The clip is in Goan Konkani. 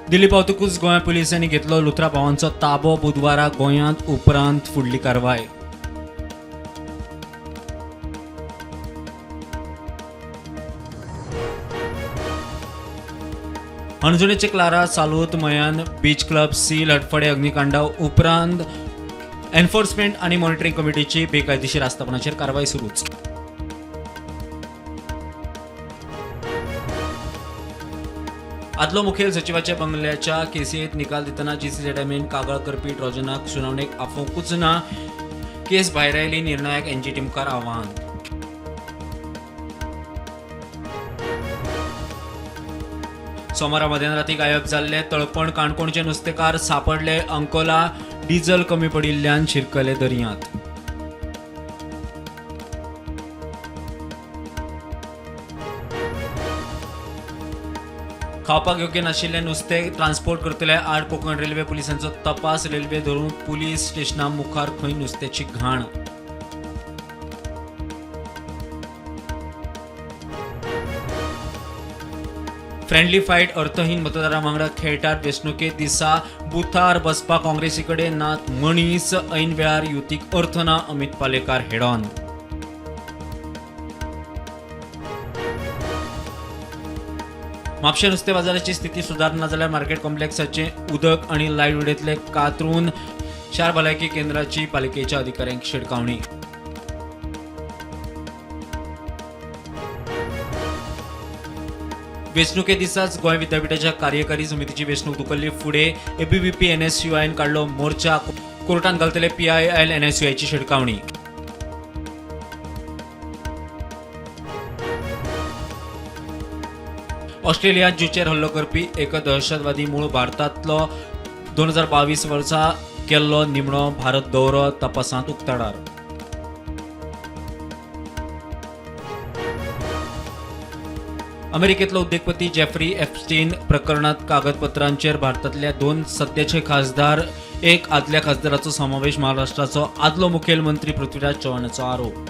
दिल्ली पावतकूच गोंय पुलिसांनी घेतलो लुथरा भावांचो ताबो. बुधवारा गोंयांत उपरांत फुडली कारवाय. हणजुणेचे क्लारा सालूत मयान बीच क्लब सील हटफडे अग्निकांडा उपरांत एन्फोर्समेंट आणि मॉनिटरिंग कमिटीची बेकायदेशीर आस्थापनाचेर कारवाय सुरूच. आदलो मुखेल सचिवाच्या बंगल्याच्या केसींत निकाल दितना जीसीझेडएमएन कागाळ करपी ट्रोजनाक सुनावणेक आफोवंकूच ना. केस भायर आयली, निर्णायक एनजीटी मुखार आव्हान. सोमारा मध्यानराती गायब जाल्ले तळपण काणकोणचे नुस्तेकार सापडले. अंकोला डिझल कमी पडिल्ल्यान शिरकले दर्यांत. खावपाक योग्य नाशिल्लें नुस्तें ट्रान्सपोर्ट करतले आड कोंकण रेल्वे पुलिसांचो तपास. रेल्वे धरून पुलीस स्टेशना मुखार खंय नुस्त्याची घाण. फ्रेंडली फायट अर्थहीन मतदारां वांगडा खेळटात. वेंचणुके दिसा बुथार बसपाक काँग्रेसी कडेन नात मनीस. ऐन वेळार युतीक अर्थ ना. अमित पालेकार हेडॉन. म्हापशें नुस्तें बाजाराची स्थिती सुदारना जाल्यार मार्केट कॉम्प्लेक्साचें उदक आनी लायट उडयतले कातरून. शार भलायकी केंद्राची पालिकेच्या अधिकाऱ्यांक शिटकावणी. वेंचणुके दिसाच गोंय विद्यापीठाच्या कार्यकारी समितीची वेंचणूक धुकल्ली फुडें. एबीव्हीपी एनएसयूआयन काडलो मोर्चा. कोर्टान घालतले पीआयएल एनएसयूआयची शिटकावणी. ऑस्ट्रेलियांत ज्यूचेर हल्लो करपी एक दहशतवादी मूळ भारतांतलो. 2022 वर्सा केल्लो निमणो भारत दौरो तपासांत उक्ताडार. अमेरिकेतलो उद्देगपती जेफ्री एप्स्टीन प्रकरणात कागदपत्रांचेर भारतांतल्या 2 सद्याचे खासदार, एक आदल्या खासदाराचो समावेश. महाराष्ट्राचो आदलो मुखेलमंत्री पृथ्वीराज चव्हाणाचो आरोप.